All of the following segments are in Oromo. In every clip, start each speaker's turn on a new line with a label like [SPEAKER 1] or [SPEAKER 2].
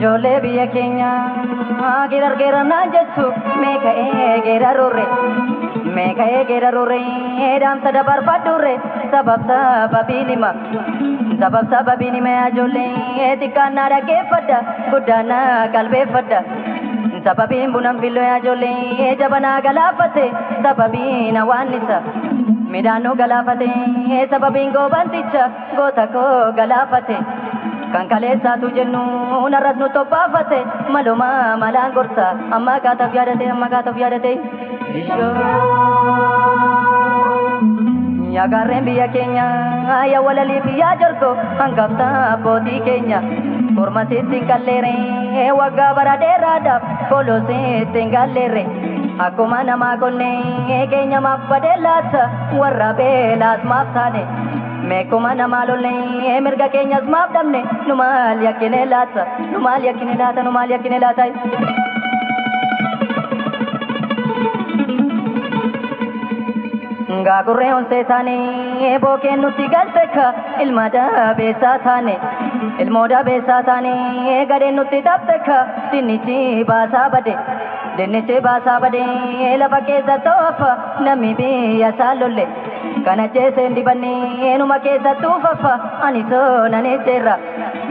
[SPEAKER 1] Ijoollee biyya keenya geerar geerarnaan jettu mee ka'ee geerarurre mee ka'ee geerarurre dhaamsa dabarfadhurre sabab sababiin hima sabab sababiin hima ijoollee xiqqaan na dhaggeeffadha guddaan na qalbeeffadha sababiin bunan filloo ijoollee jabanaa galaafate sababiin hawaannisa midhaan nu galaafate sababiin goobanticha goota koo galaafate. Kan kaleessaatu jennu narras nu toppaafate maluma malaan gorsa amma kaataaf yaadate amma kaataaf yaadate. Yaa gaarreen biyya keenya yaa walalii fi yaa jorgo hangafta abbootii keenya korma sitti hin qalleere waggaa bara dheeraadhaaf koloo sitti hin galleere akkuma namaa qonnee keenya maaf badee laata warra beelaas maaf taane. Meekuma namaa lollee mirga keenyas maaf dhabne nu maal yakkine laata nu maal yakkine laata nu maal yakkine laata. Gaagurree onsee taane bookeen nutti galteka ilma dabeessaa taane ilmoo dabeessaa taane gadheen nutti taphteka dinnichi baasaa bade dinnichi baasaa bade lafa keessa toofa namni biyya isaa lolle. Kana jeeseen dibannee numa keessa tuufafa ani soonan ejjeera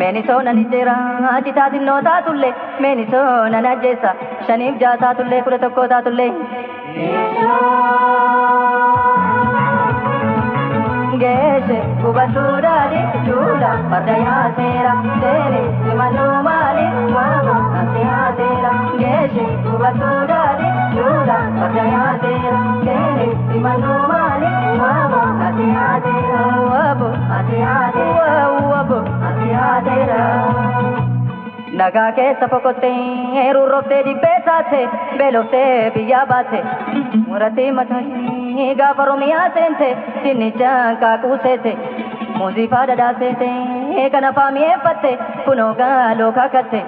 [SPEAKER 1] meeni soonan ejjeera achi taatinnoo taatullee meeni soonan ajjeessa shaniif ja'a taatullee 11 taatullee. Geeshe hubachuu daadhi duula farda yaaseera seene simannoo maali waama nasi yaaseera geeshe hubachuu daadhi duula farda yaaseera seene simannoo maali waama nasi yaaseera wabo nasi yaaseera wabo nasi yaaseera. Nagaa keessa fokottee rurroftee dibbee taate beeloftee biyya baate murattii mataa ishee gaafa Oromiyaa seente dinnichaan kaakuu seete muuziifaa dhadhaa seete kana faami'eeffatte kunoo gaaloo kakatte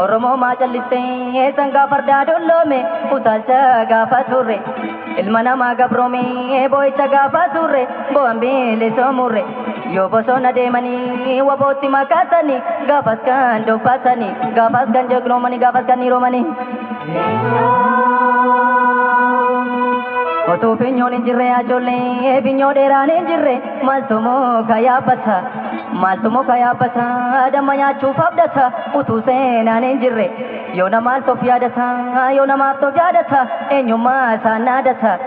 [SPEAKER 1] Oromoo maa callistee sangaa fardaa dolloome utaalcha gaafa turre ilma namaa gabroome boo'icha gaafa turre bo'aan bilisoo yoo bosona deemanii wabootti makaasanii gaafas kan dubbatanii gaafas kan jegnoomanii gaafas kan niroomanii. Otuu finyoon hin jirre ijoollee finyoo dheeraan hin jirre maaltu muka yaabbata maaltu muka yaabbata damma nyaachuuf abdata utuu seenaan hin jirre yoo namaaf of yaadata yoo namaaf of yaadata eenyummaa isaan naadata.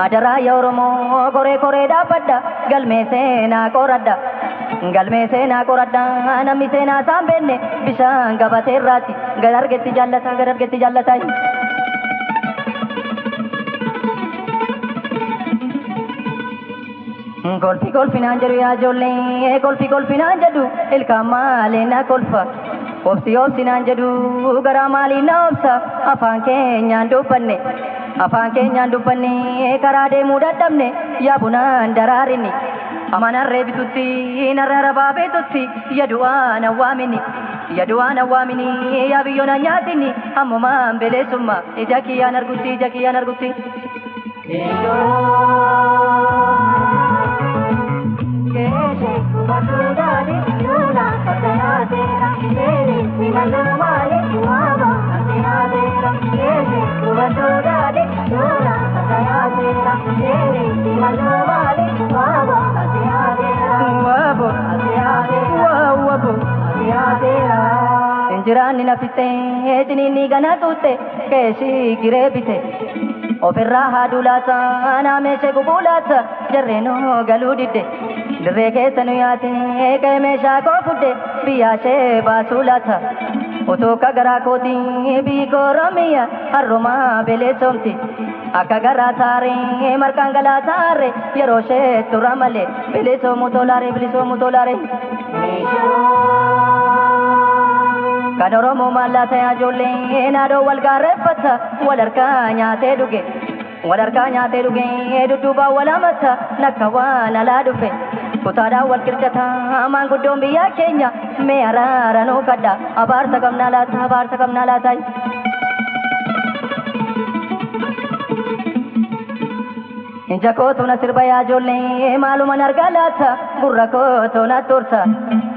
[SPEAKER 1] Adaraa yaa Oromoo koree koree dhaabbadha galmee seenaa qoradha galmee seenaa qoradha namni seenaa isaan beenne bishaan gabatee irraati gad argetti jaallata gad argetti jaallata. Kolfi kolfinaan jedhu yaa ijoollee kolfi kolfinaan jedhu ilkaan maalee na kolfa obsi obsinaan jedhu garaa maaliin na obsa afaan keenyaan dubbanne. Afaan keenyaan dubbanne karaa deemuu dadhabne yaa bunaan daraarinni amanarree bitutti narra rabaa beetutti yadu'aan awwaamini yadu'aan awwaamini yaa biyyoon nyaatinni ammumaan beleessummaa ija kiyyaan argutti ija kiyyaan argutti.
[SPEAKER 2] Geeshe hubachuu daadhi duula farda yaaseera seene simannoo maali waama nasi yaaseera geeshe hubachuu daadhi duula farda yaaseera seene simannoo maali waama nasi yaaseera
[SPEAKER 1] wabo
[SPEAKER 2] nasi yaaseera
[SPEAKER 1] wabo
[SPEAKER 2] nasi yaaseera.
[SPEAKER 1] Injiraanni na fixee ciniinni gana tuutte keeshii giree bite ofirraa haaduu laata naameeshee gubuu laata jarreenoo galuu didde dirree keessa nu yaate ka'ee meeshaa koo fudde biyyaa ishee baasuu laata utuu akka garaa kootii biyyi koo Oromiyaa har'umaa beleessomti akka garaa taaree marqaan galaa taaree yeroo ishee tura malee bilisoomuu tolaaree bilisoomuu tolaaree. Kan Oromoo maallaa ijoollee naadoo wal gaarreeffata wal harkaa nyaatee dhuge wal harkaa nyaatee dhuge dudduubaan wal hamata nakka waan alaa dhufe kutaadhaan wal qircata maanguddoon biyya keenya mee araara nuu kadha abaarsa qabnaa laata abaarsa qabnaa laata. Ija kootu na sirba yaa ijoollee maaluma argaa laata gurra kootu na tursa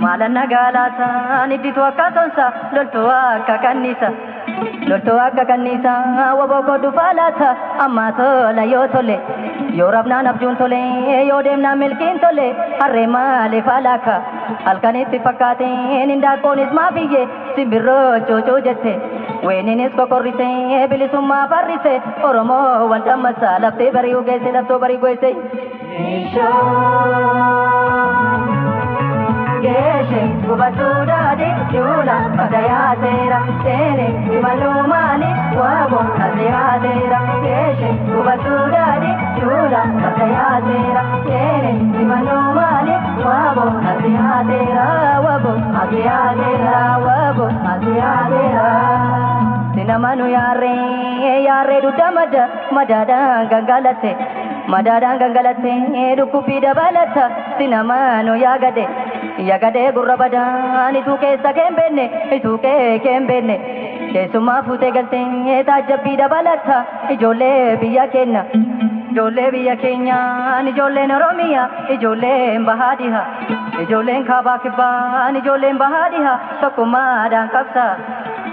[SPEAKER 1] Maalan nagaalaataan idditu akka sonsa loltuu akka kannisa. Loltuu akka kannisa waboo koo dhufaa laata ammaa tola yoo tole. Yoo rabnaan abjuun tole yoo deemnaan milkiin tole harree maaliif alaaka halkanitti fakkaateen hindaaqqoonis maafiyye simbirroo cuucuu jette weeninis kokorrise bilisummaa farrise Oromoo wal dammassa laftee bari'uu geesse laftoo bari'uu geesse. Geeshe gubachuu daadhi duula farda yaaseera seene simannuu maali waaboo as yaaseera. Geeshe gubachuu daadhi duula farda yaaseera seene simannuu maali waaboo as yaaseera waaboo as yaaseera waaboo as yaaseera. Sinamanu yaarree yaarree dugda mada madaadhaan gangalatte madaadhaan gangalatte dhukkubbii dabalata sinamanu yaagade. Yagadee gurra badaan ituu keessa keen beenne ituu kee keen beenne keessumaa fuutee galtee taajjabbii dabalata ijoollee biyya keenya ijoollee biyya keenyaan ijoolleen Oromiyaa ijoolleen bahaa dhiha ijoolleen kaabaa kibbaan ijoolleen bahaa dhiha tokkummaadhaan qabsa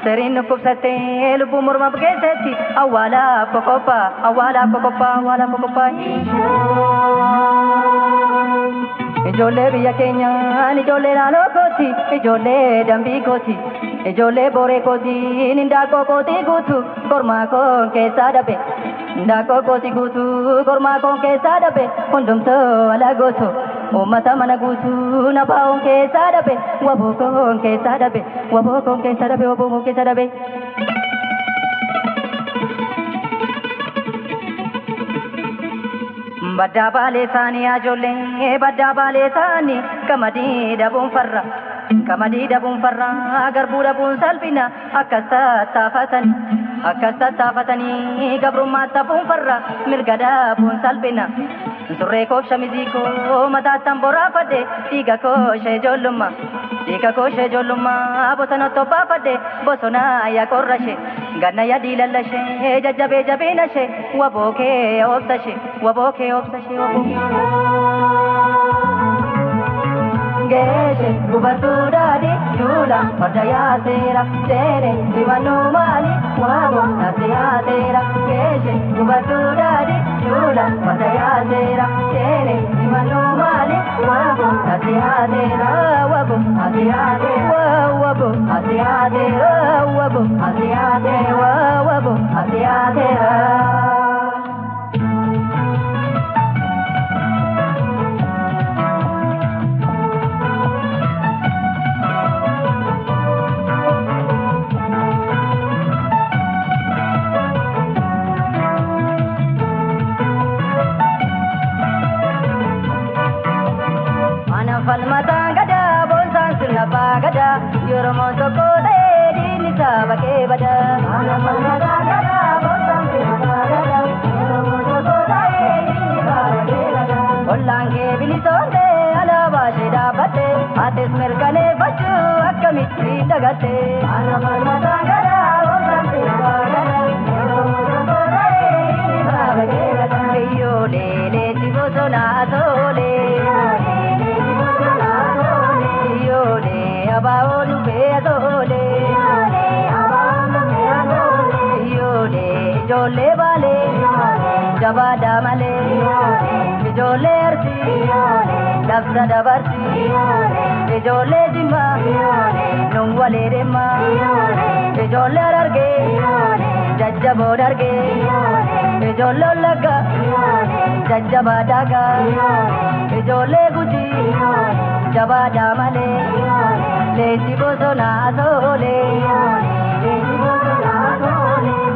[SPEAKER 1] seriin dhukkubsattee lubbuu morma keessatti awwaalaaf qoqoppaa awwaalaaf qoqoppaa awwaalaaf qoqoppaa. Ijoollee biyya keenyaan ijoollee naannoo kooti ijoollee dambii kooti ijoollee booree kooti hindaaqqoo kooti guutu kormaa koon keessaa dhabe hindaaqqoo kooti guutu kormaa koon keessaa dhabe hundumtuu ala gootu uummata mana guutu nabaa'oon keessaa dhabe waboo koon keessaa dhabe waboo koon keessaa dhabe waboo koon keessaa dhabe. Baddaa baalee isaanii ijoollee baddaa baalee isaanii qamadii dhabuun farra qamadii dhabuun farra garbuu dhabuun salphina akkas tattaafatanii akkas tattaafatanii gabrummaa tafuun farra mirga dhabuun salphina. Surree koof shamizii koo mataattan boraafadhe dhiiga koo ishee ijoollummaa dhiiga koo ishee ijoollummaa bosona tobbaafadhe bosona yaa qorra ishee ganna yaa diilalla ishee jajjabee jabeena ishee waboo kee obsa ishee waboo kee obsa ishee waboo kee. Geeshe gubachuu daadhi duula farda yaaseera seene simannuu maali waaboo as yaaseera. Geeshe gubachuu daadhi duula farda yaaseera seene simannuu maali waaboo as yaaseera waaboo as yaaseera waaboo as yaaseera waaboo as yaaseera waaboo as yaaseera. Falmataan gadaa boonsaan sirna gadaa Oromoon tokko ta'ee diinni saba kee badaa. Falmataan gadaa boonsaan sirna gadaa Oromoon tokko ta'ee diinni saba kee badaa. Ollaan kee bilisoomte alaabaa ishee dhaabbatte ates mirkaneeffachuu akkamitti dagatte. Falmataan gadaa boonsaan sirna gadaa Oromoon tokko ta'ee diinni saba kee badaa. Iyyoolee leenji bosonaa toolee. Iyyoolee abaa'oo dhufee atoolee. Iyyoolee ijoollee baalee jabaadhaa malee. Ijoollee arsii labsa dabarsii. Ijoollee jimmaa nun walee deemaa. Ijoollee harargee jajjaboo dargee. Ijoollee wallaggaa jajjabaa daagaa. Ijoollee gujii jabaadhaa malee. Leenji bosonaa toolee. Leenji bosonaa toolee.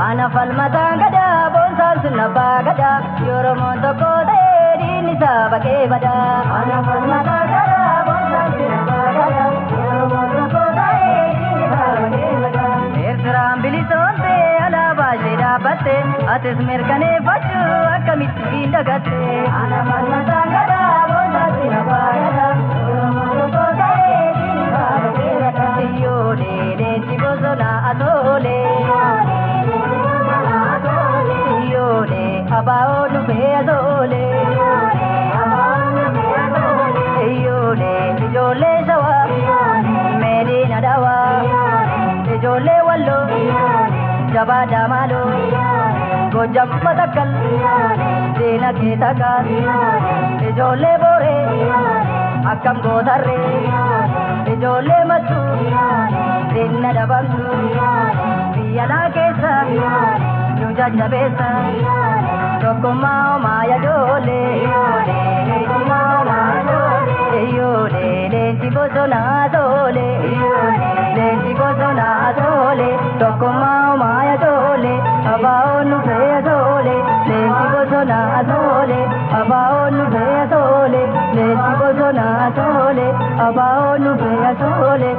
[SPEAKER 1] Ana falmataan gadaa boonsaan sirna gadaa Oromoon tokko ta'ee diinni saba kee badaa. Ana falmataan gadaa boonsaan sirna gadaa Oromoon tokko ta'ee diinni saba kee badaa. Eertiraan bilisoomte alaabaa ishee Dhaabbatte atis mirkaneeffachuu akkamitti hin dagatte. Ana falmataan gadaa boonsaatti abbaa gadaa Oromoo tokko ta'ee diinni baaba keerata. Iyyoolee leenci bosonaa asoolee. Iyyoolee abaa'oo dhufee asoolee. Iyyoolee ijoollee shawaa meediina dhawaa ijoollee walloo jabaa damaaloo Gojjam matakkal diina kee takkaal ijoollee booree akkam gootarree ijoollee mattuu diinna dhabamtu biyya laa keessa nu jajjabeessa tokkummaa homaa yajoolee tokkummaa homaa yajoolee iyyoolee leenci bosonaa soolee leenci bosonaa soolee tokkummaa homaa yajoolee abaa'oon nu fe'ee soolee leenci bosonaa soolee abaa'oon nu fe'ee soolee leenci bosonaa soolee abaa'oon nu fe'ee soolee.